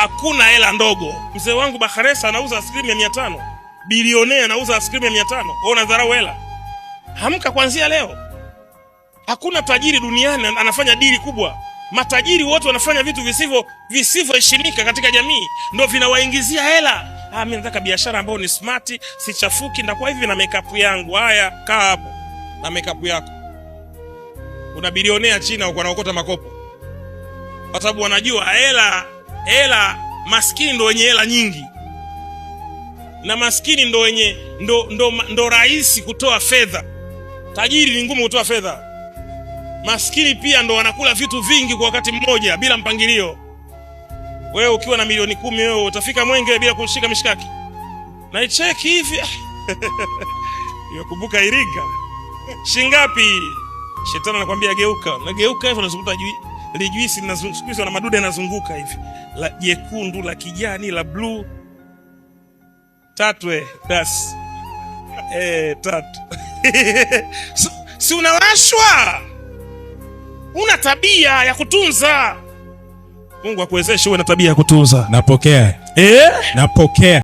Hakuna hela ndogo. Mzee wangu Bakhresa anauza ice cream ya 500. Bilionea anauza ice cream ya 500. Wewe unadharau hela? Amka kuanzia leo. Hakuna tajiri duniani anafanya dili kubwa. Matajiri wote wanafanya vitu visivyoheshimika katika jamii, ndo vinawaingizia hela. Ah, mimi nataka biashara ambayo ni smart, sichafuki, ndakuwa hivi na makeup yangu. Haya, kaa hapo na makeup yako. Una bilionea China huko anaokota makopo, kwa sababu wanajua hela, hela, maskini ndo wenye hela nyingi, na maskini ndo wenye ndo rahisi kutoa fedha. Tajiri ni ngumu kutoa fedha. Maskini pia ndo wanakula vitu vingi kwa wakati mmoja bila mpangilio. Wewe ukiwa na milioni 10, wewe utafika Mwenge bila kushika mishikaki? Naicheki hivi, yokumbuka Iringa shingapi? Shetani anakwambia geuka, nageuka hivi, unazunguka lijuisi linazungukwa na madude yanazunguka hivi, la jekundu, la kijani, la bluu. Tatu basi, tatu. So, si unawashwa, una tabia ya kutunza. Mungu akuwezeshe uwe na tabia ya kutunza. Napokea. Eh? Napokea.